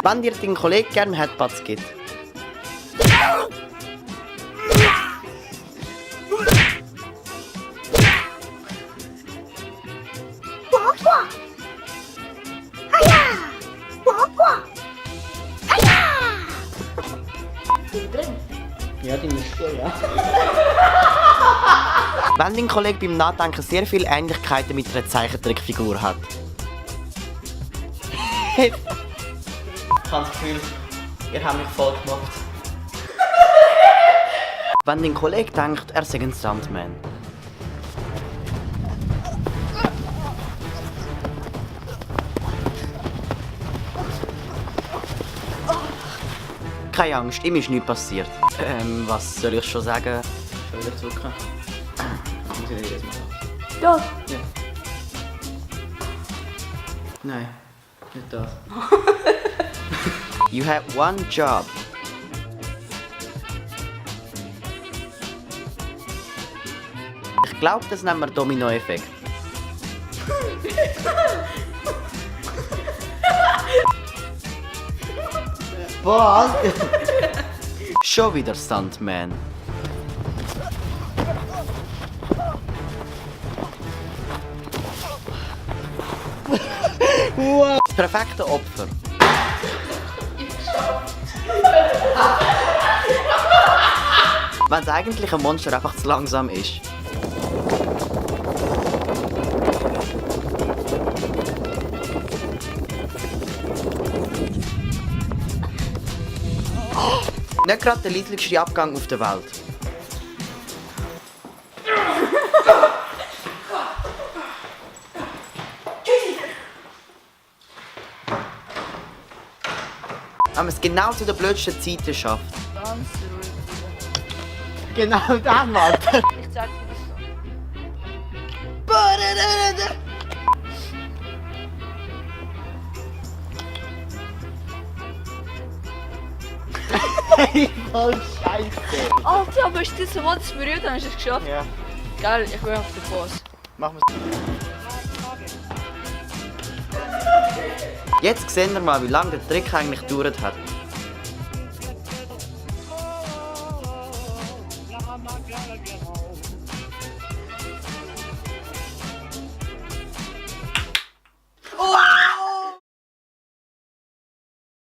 Wenn dir dein Kollege gerne Headbutts gibt. Ja, die ist schon, ja. Wenn dein Kollege beim Nachdenken sehr viele Ähnlichkeiten mit einer Zeichentrickfigur hat. Ich habe das Gefühl, ihr habt mich voll gemacht. Wenn dein Kollege denkt, er sei ein Stuntman. Keine Angst, ihm ist nichts passiert. Was soll ich schon sagen? Soll ich drücken? Muss ich das machen? Ja. Ja. Nein, nicht das. You have one job. Ich glaube, das nennen wir Domino-Effekt. Was? Schon wieder Stuntman. Wow. Das perfekte Opfer. Wenn es eigentlich ein Monster einfach zu langsam ist. Nicht gerade der leidlichste Abgang auf der Welt. Wenn man es genau zu den blödsten Zeiten schafft. Ganz ruhig. Genau dann, Mann. Ich zeig dir das Hey, voll scheiße. so. Alter, aber ist das so, wo das berührt, dann hast du es geschafft. Ja, Geil, ich will auf den Boss. machen wir es. Jetzt sehen wir mal, wie lange der Trick eigentlich gedauert hat.